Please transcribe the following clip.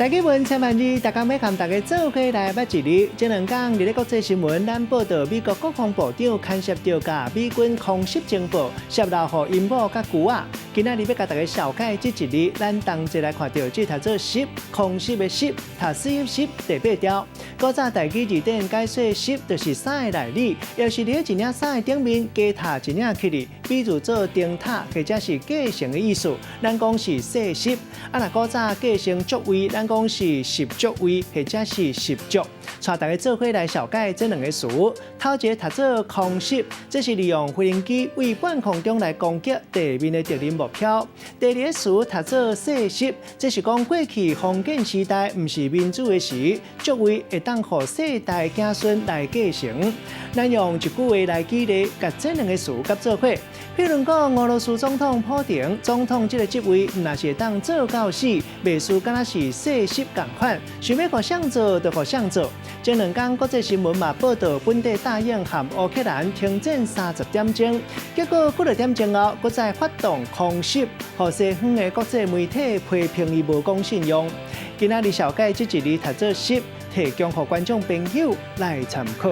大家問千萬字，大家欲共大家做伙來捌一字。這兩工佇咧國際新聞，咱報道美國國防部長牽涉著共美軍空襲情報，洩露予𪜶某佮舅仔。今仔日欲共大家紹介這一字，咱同齊來看著這讀做襲，空襲的襲，讀四十第八條。古早台語字典解說襲就是衫的內裡，抑是佇咧一領衫的頂面加塔一領起來，比如做燈塔或者是繼承的意思。咱講是世襲。啊，若古早繼承爵位，咱講是襲爵位或者是襲爵。帶大家做伙來紹介這兩个詞。頭一个讀做空襲，這是利用飛行機對半空中來攻擊地面的敵人目標。第二个詞讀做世襲，這是講過去封建時代毋是民主的時，爵位會當予世代子孫來繼承。咱用一句話來舉例，共這兩个詞佮做伙。譬如講，俄羅斯總統普廷，總統這个職位若是會當做到死，袂輸敢若是世襲仝款，想欲予誰做就予誰做。前兩工國際新聞嘛報道，本底答應和烏克蘭停戰30點鐘，結果幾落點鐘後，閣再發動空襲，予西方的國際媒體批評伊無講信用。今仔日紹介這一字讀做襲，提供予觀眾朋友來參考。